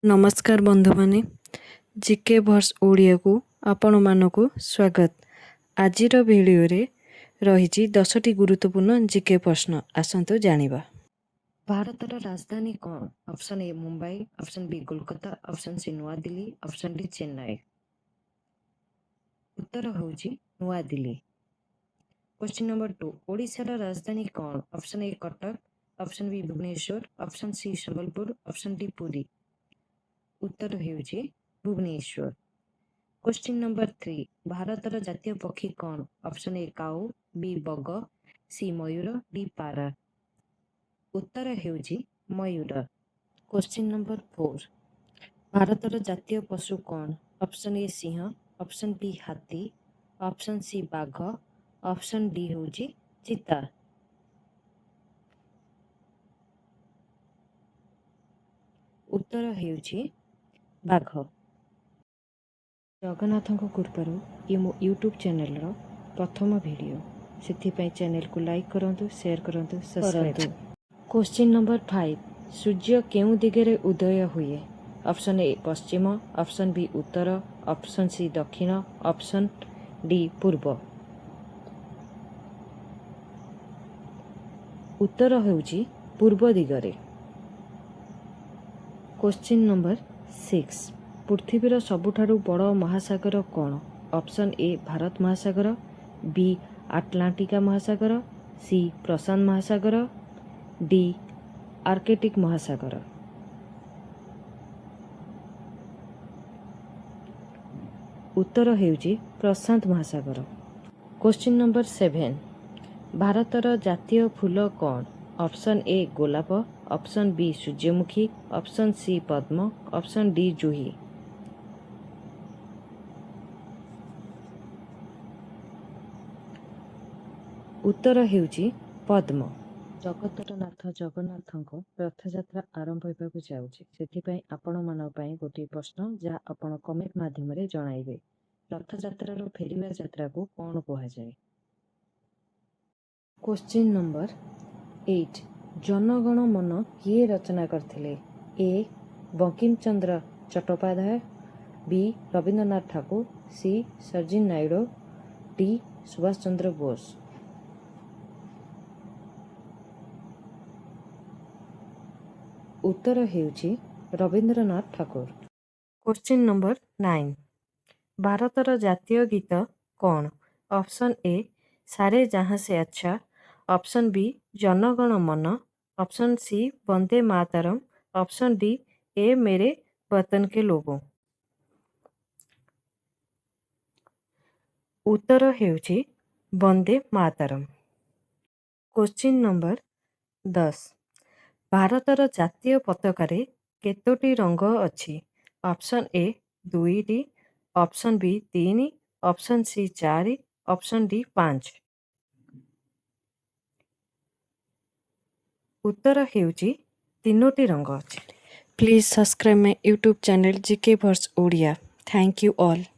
ନମସ୍କାର ବନ୍ଧୁମାନେ, GK verbs ଓଡ଼ିଆକୁ ଆପଣମାନଙ୍କୁ ସ୍ୱାଗତ। ଆଜିର ଭିଡ଼ିଓରେ ରହିଛି 10ଟି ଗୁରୁତ୍ୱପୂର୍ଣ୍ଣ ଜିକେ ପ୍ରଶ୍ନ। ଆସନ୍ତୁ ଜାଣିବା। ଭାରତର ରାଜଧାନୀ କ'ଣ? Option A Mumbai, option B Kolkata, option C New Delhi, option D Chennai. ଉତ୍ତର ହେଉଛି ନୂଆଦିଲ୍ଲୀ। କ୍ୱେଶ୍ଚିନ୍ ନମ୍ବର 2, ଓଡ଼ିଶାର ରାଜଧାନୀ କ'ଣ? Option A Cuttack, option B Bhubaneswar, option C Sambalpur, option D Puri. ଉତ୍ତର ହେଉଛି ଭୁବନେଶ୍ୱର। କ୍ୱେଶ୍ଚିନ୍ ନମ୍ବର 3, ଭାରତର ଜାତୀୟ ପକ୍ଷୀ କ'ଣ? ଅପସନ୍ ଏ କାଉ, ବି ବଗ, ସି ମୟୂର, ଡି ପାରା। ଉତ୍ତର ହେଉଛି ମୟୂର। କ୍ୱେଶ୍ଚିନ୍ ନମ୍ବର 4, ଭାରତର ଜାତୀୟ ପଶୁ କ'ଣ? Option A Singh, option B ହାତୀ, ଅପସନ୍ ସି ବାଘ, ଅପସନ୍ ଡି ହେଉଛି ଚିତା। ଉତ୍ତର ହେଉଛି ବାଘ। ଜଗନ୍ନାଥଙ୍କ କୃପାରୁ ଇଏ ମୋ ୟୁଟ୍ୟୁବ୍ ଚ୍ୟାନେଲର ପ୍ରଥମ ଭିଡ଼ିଓ, ସେଥିପାଇଁ ଚ୍ୟାନେଲକୁ ଲାଇକ୍ କରନ୍ତୁ, ସେୟାର କରନ୍ତୁ, ସବସ୍କ୍ରାଇବ୍ କରନ୍ତୁ। କ୍ୱେଶ୍ଚିନ୍ ନମ୍ବର 5, ସୂର୍ଯ୍ୟ କେଉଁ ଦିଗରେ ଉଦୟ ହୁଏ? ଅପସନ୍ ଏ ପଶ୍ଚିମ, ଅପସନ୍ ବି ଉତ୍ତର, ଅପସନ୍ ସି ଦକ୍ଷିଣ, ଅପସନ୍ ଡି ପୂର୍ବ। ଉତ୍ତର ହେଉଛି ପୂର୍ବ ଦିଗରେ। କ୍ୱେଶ୍ଚିନ୍ ନମ୍ବର 6, ପୃଥିବୀର ସବୁଠାରୁ ବଡ଼ ମହାସାଗର କ'ଣ? ଅପସନ୍ ଏ ଭାରତ ମହାସାଗର, ବି ଆଟଲାଣ୍ଟିକା ମହାସାଗର, ସି ପ୍ରଶାନ୍ତ ମହାସାଗର, ଡି ଆର୍କଟିକ୍ ମହାସାଗର। ଉତ୍ତର ହେଉଛି ପ୍ରଶାନ୍ତ ମହାସାଗର। କ୍ୱେଶ୍ଚିନ୍ ନମ୍ବର 7, ଭାରତର ଜାତୀୟ ଫୁଲ କ'ଣ? ଅପସନ୍ ଏ ଗୋଲାପ, ଅପସନ୍ ବି ସୂର୍ଯ୍ୟମୁଖୀ, ଅପସନ୍ ସି ପଦ୍ମ, ଅପସନ୍ ଡି ଜୁହି। ଉତ୍ତର ହେଉଛି ପଦ୍ମ। ଜଗତର ନାଥ ଜଗନ୍ନାଥଙ୍କ ରଥଯାତ୍ରା ଆରମ୍ଭ ହେବାକୁ ଯାଉଛି, ସେଥିପାଇଁ ଆପଣମାନଙ୍କ ପାଇଁ ଗୋଟିଏ ପ୍ରଶ୍ନ, ଯାହା ଆପଣ କମେଣ୍ଟ ମାଧ୍ୟମରେ ଜଣାଇବେ। ରଥଯାତ୍ରାର ଫେରିବା ଯାତ୍ରାକୁ କ'ଣ କୁହାଯାଏ? କ୍ୱେଶ୍ଚିନ୍ ନମ୍ବର 8, ଜନଗଣ ମନ କିଏ ରଚନା କରିଥିଲେ? ଏ ବଙ୍କିମ ଚନ୍ଦ୍ର ଚଟ୍ଟୋପାଧ୍ୟାୟ, ବି ରବୀନ୍ଦ୍ରନାଥ ଠାକୁର, ସି ସରୋଜିନୀ ନାଇଡୁ, ଡି ସୁଭାଷ ଚନ୍ଦ୍ର ବୋଷ। ଉତ୍ତର ହେଉଛି ରବୀନ୍ଦ୍ରନାଥ ଠାକୁର। କ୍ୱେଶ୍ଚିନ୍ ନମ୍ବର 9, ଭାରତର ଜାତୀୟ ଗୀତ କ'ଣ? ଅପସନ୍ ଏ ସାରେ ଜହାଁ ସେ ଆଚ୍ଛା, ଅପସନ୍ ବି ଜନଗଣ ମନ, ଅପସନ୍ ସି ବନ୍ଦେ ମାତରମ୍, ଅପସନ୍ ଡି ଏ ମେରେ ବତନ କେ ଲୋଗୋ। ଉତ୍ତର ହେଉଛି ବନ୍ଦେ ମାତରମ୍। କ୍ୱେଶ୍ଚିନ୍ ନମ୍ବର 10, ଭାରତର ଜାତୀୟ ପତାକାରେ କେତୋଟି ରଙ୍ଗ ଅଛି? ଅପସନ୍ ଏ ଦୁଇଟି, ଅପସନ୍ ବି ତିନି, ଅପସନ୍ ସି ଚାରି, ଅପସନ୍ ଡି ପାଞ୍ଚ। ଉତ୍ତର ହେଉଛି ତିନୋଟି ରଙ୍ଗ ଅଛି। Please subscribe my YouTube channel GK Verse Odia. Thank you all.